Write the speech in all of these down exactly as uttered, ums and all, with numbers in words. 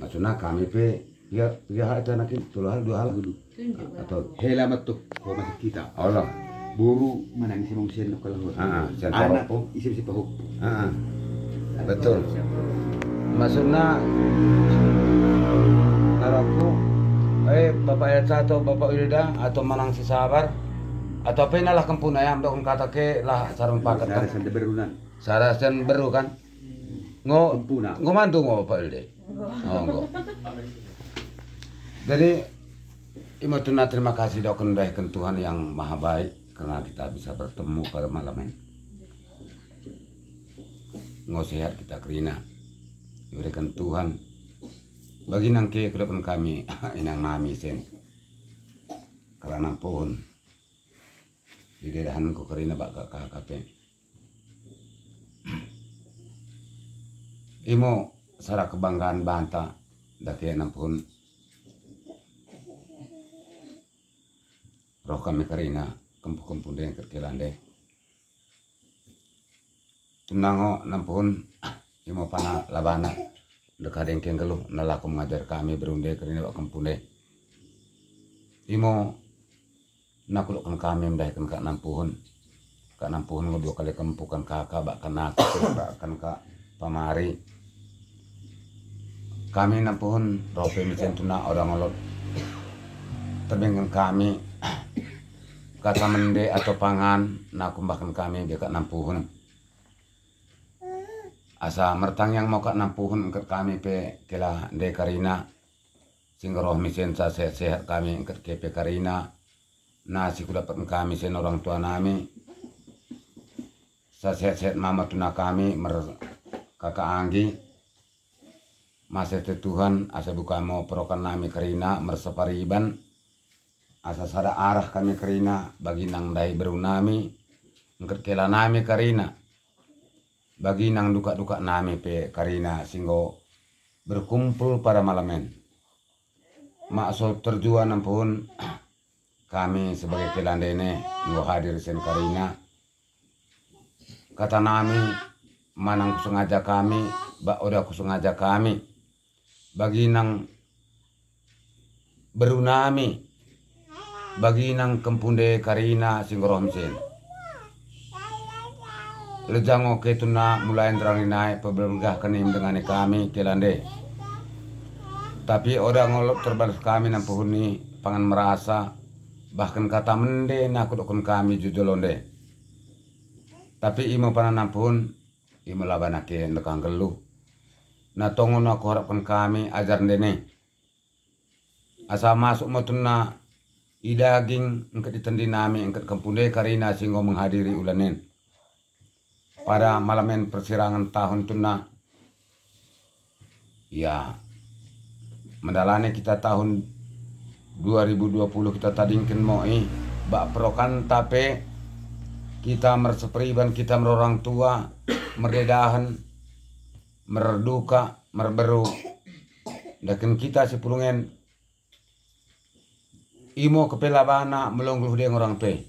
Maksudna kami pe, ya, ya, itu anak ini, dua hal, dua hal. Atau hela metuk ko masuk kita. Allah. Boru menang isi mung sen kalau. Ah, ah, sen anak isi isi pahu. Ah, ah. Betul. Maksudna, naraku, eh, Bapak Elsa atau Bapak Wilda atau manang si Sabar atau apa lah kempuna ya, mendokon kata ke lah sarung paket kan. Sara sen berunan. Sara sen beru kan. Ngo, kempuna. Ngo mantu ngo Bapak Wilda. Oh, enggo. Jadi, ima tuna terima kasih doken ndehken Tuhan yang Maha Baik karena kita bisa bertemu pada malam ini. Ngo sehat kita kerina. Diberikan Tuhan. Bagi nang ke kedepan kami, inang nami sen. Karena pohon. Di daerah ku kerina bak K K P. Imo sara kebanggaan banta dake nampun roh kami kerina kempu-kempu ndengket ke lande. Tunango nampun imo pana labana deka dengke nggeluh nalaku mengajar kami berunde kerina wak kempu nde. Imo nakuloken kami mendahken kak nampuhun. Kak nampuhun ngo dua kali kempukan kaka, bahkan aku, bahkan kak pamari. Kami nampuhun rope micen tuna orang olot. Terbengken kami kata mende atau pangan naku bahkan kami be kak nampuhun. Asa mertangiang mau kak nampuhun engket kami pe kela nde karina. Singgeroh misenca sehat-sehat kami engket kepe karina. Na si kudapetken kami sen orang tua nami. Sa sehat-sehat mama tuna kami mer kaka anggi. Masa te Tuhan asa buka mo perokan nami karina mersepariban. Asa sada arah kami karina bagi nang ndai beru nami. Engket kela nami karina. Bagi nang dukak-dukak nami pe karina si enggo berkumpul pada malam en. Makso terjua nampun kami sebagai kela ndene enggo hadir sen karina. Kata nami, manang kusengaja kami, bak oda kusengaja kami. Bagi nang beru nami, bagi nang kempu nde karina si enggo roh mesen. Lejango ketuna mulai nderangi nai pebelgah kenim dengani kami kela nde. Tapi oda ngolop terbalas kami nampuhuni pangan merasa, bahkan kata mende nakudoken kami jujolo nde. Tapi imo pana nampuhun, imo labana ke ndekah nggeluh. Na tongon aku harapken kami ajar ndene. Asa masuk mo tunna i daging engket itendi nami engket kempu nde karina si enggo menghadiri ulan en. Pada malam en persirangen tahun tunna. Ya, mendalani kita tahun dua ribu dua puluh kita tadingken moi bak perokanta pe kita merseperiban kita merorang tua merdedahen merduka merberu daken kita si pulungen. Imo kepela bana melong geluh deng orang pe.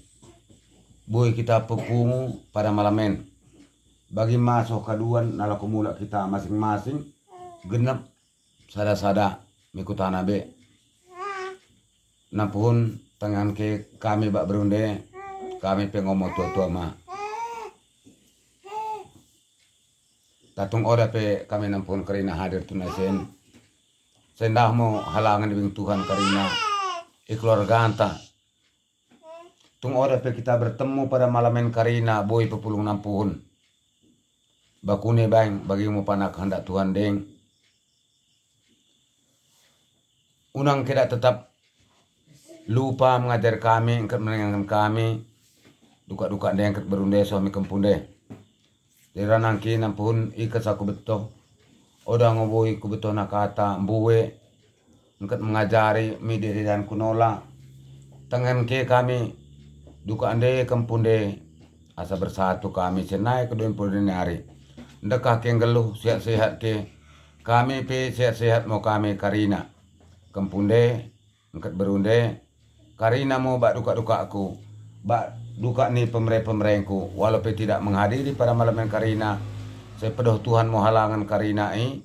Boi kita pepungu pada malam en. Bagi masoh kaduan nalaku mulak kita masing-masing genep sada-sada mikutana be. Nampun tangan ke kami bak berunde kami pe ngomo tua-tua ma. Tatung oda pe kami nampun kerina hadir tuna sen. Sendah mo halangen ibing Tuhan karina i keluarganta. Tung oda pe kita bertemu pada malamen karina boi pepulung nampuhun. Bakune baing bagi mo pana kehendak Tuhan deng. Unang keda tetap lupa mengajar kami, engket meringanken kami, duka-duka nde engket berunde soh mi kempunde. Dera nangki nampun ikut aku betoh. Oda ngoboi ku betoh na kata mbue, engket mengajari mide dan kunola. Tengen ke kami, duka nde kempunde, asa bersatu kami senai keduen pudin nari. Ndekah ke nggeluh sehat-sehat ke, kami pe sehat-sehat mo kami karina. Kempunde, engket berunde, karina mo bak duka-dukaku, bak duka ni pemere-pemerengku, walau pe tidak menghadiri pada malamen karina, sepedoh Tuhan mo halangen karina i,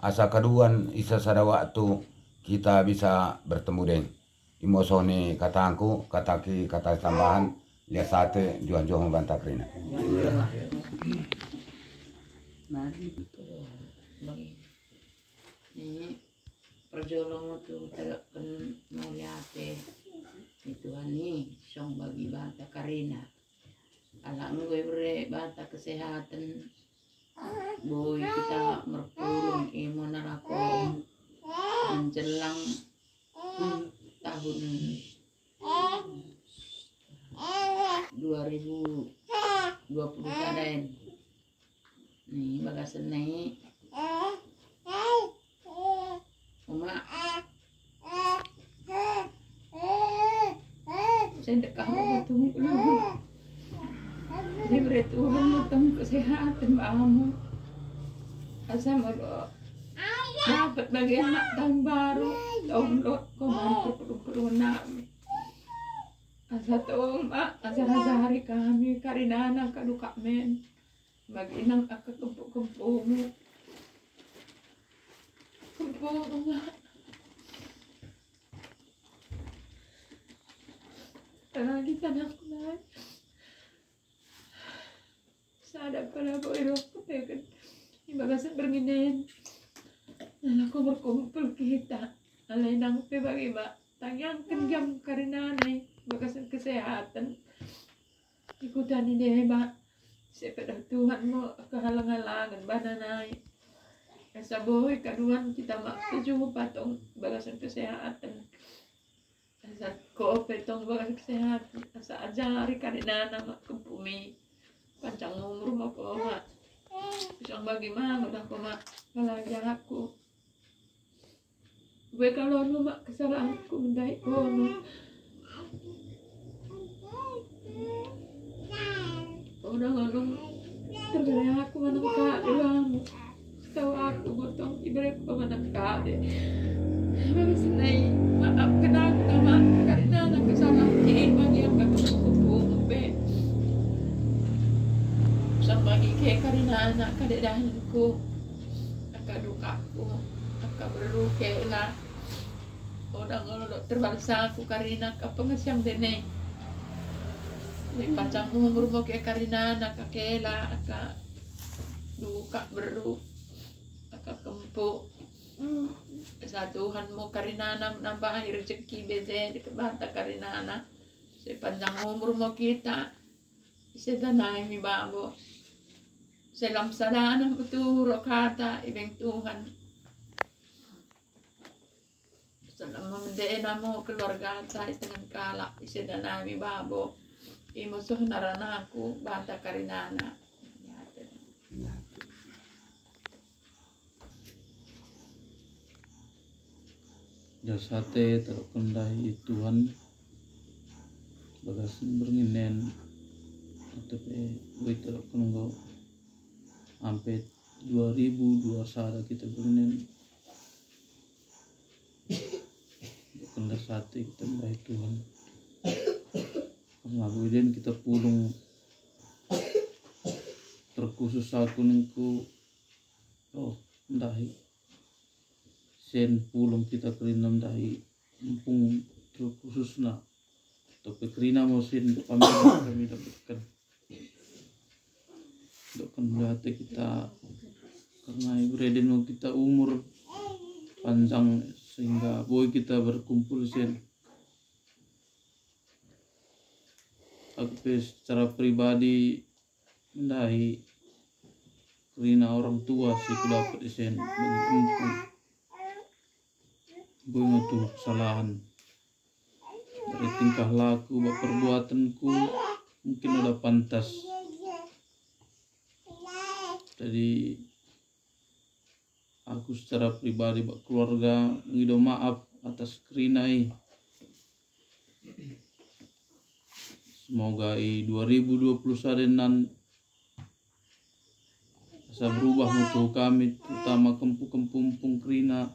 asa kaduan i sasada waktu kita bisa bertemu deng. Imo soh ni katangku, kataki kata tambahan, lias ate, njuah-njuah me banta kerina. Ni perjolo mo tu tegekken mauliate ni Tuhan i, song bagi banta kerina. Ala enggo ibere banta kesehaten, boi kita merpulung imo nalako menjelang tahun dua ribu dua puluh sada en. Ni bagasen nai. Uma. Saya dekah betul. Diberi Tuhan matang kesehatan bamu. Asa melo dapat bagi anak tahun baru, tahun lot, kau bantu perlu-perlu nami. Asa tong, Mak, asa rasari kami, karinana kaduka men. Bagi nang aka kempu-kempumu. Kempumu, Mak. Lagi tanahku nai. Sada pala boi roh kepeken i bagasen bernginen. Nah, lako berkumpul kita. Alai nang pe bagi, Mak, tangiangken jam karinana i bagasen kesehatan. Ikutani deba, sepedah Tuhan mo kehalang-halangen bana nai. Asa boi kaduan kita, Mak, tujuh patong bagasen kesehatan. Asa ko pe tong bagasen kesehatan, asa ajari karinana, Mak, kempumi. Pancang umur mo ko, Mak. Pisang bagi mangu dah ko, Mak. Balajar aku. Gue kalau nu, Mak, kesalahanku ndai kono. Ono ngondong terbere aku manang kade bamu. Tau aku gotong ibere ku manang kade. Bagi senai, maafken aku, Mak, karinana kesalahanku bagi aku kupu pe. Sampai ke karinana kade dahanku. Aka dukaku, aka beru kela. Oda ngolo terbalsa aku karina aka pengesiang dene. Ni pancang umur mo ke karinana aka kela, aka duka beru, aka kempu. Sa Tuhan mo karinana nambahi rejeki bede dikebanta karinana. Sepanjang umur mo kita. Ise danai mi babo. Selam sadana betul kata ibeng Tuhan. Selama mendena mo keluarga saya dengan kalak ise danai mi babo. Imusuh naranaku banta karinana. Jasate terokken ndai Tuhan bagas bernginen, atau pe boi terokken enggo ampe dua ribu dua sada kita bernginen. Terokken ndai sate kita ndai Tuhan. Karena boi den kita pulung terkhusus aku ningku roh ndahi. Sen pulung kita kerina ndahi empung terkhususna. Tapi kerina mo sen kami kami dapatkan. Dokken melihat kita karena ibereden mo kita umur panjang sehingga boi kita berkumpul sen. Aku pe secara pribadi ndahi kerina orang tua si kudapat isen bagi empung. Boi me tuhu kesalahan dari tingkah laku, bak perbuatanku mungkin ada pantas. Jadi aku secara pribadi bak keluarga ngido maaf atas kerina i. Semoga i dua ribu dua puluh sada nan asa berubah me tuhu kami, terutama kempu-kempu empung kerina.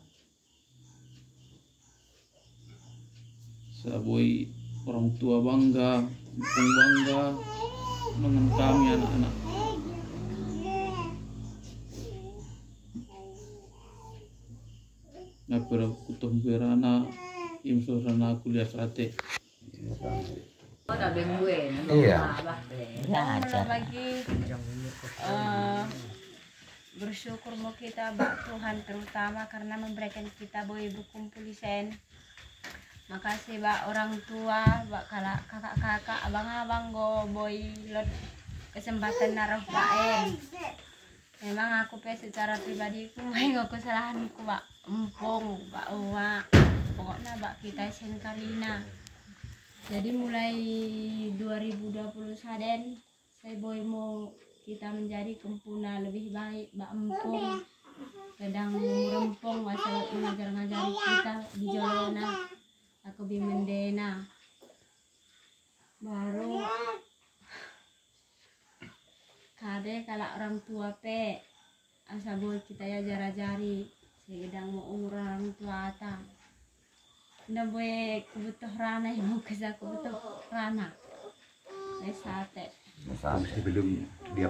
Saboi orang tua bangga, empung bangga dengan kami anak-anak. Napira kutoh mbue rana, imsuh rana kuliah sate. Iya. Belajar. Bagi, eh, bersyukur mo kita bak Tuhan, terutama karena memberikan kita boy bekumpul isen. Makasih bak orang tua, bak kalak kakak-kakak, abang-abang, enggo boy lot kesempatan naroh bak en. Memang aku pe secara pribadiku main aku kesalahanku bak empung, bak uak, pokoknya bak kita isen kalina. Jadi mulai dua ribu dua puluh sada en, sai boy mo kita menjadi kempuna lebih baik bak empung. Kadang merempung masalah ngajar-ngajari kita di jolona, aku bi mendena. Baru kade kalak orang tua pe, asa boy kita ya ajari-ajari, segedang mo umur orang tuata. Nda boy kubutuh rana, ya, mau kesa kubutuh rana. Lai sate. Mesti belum dia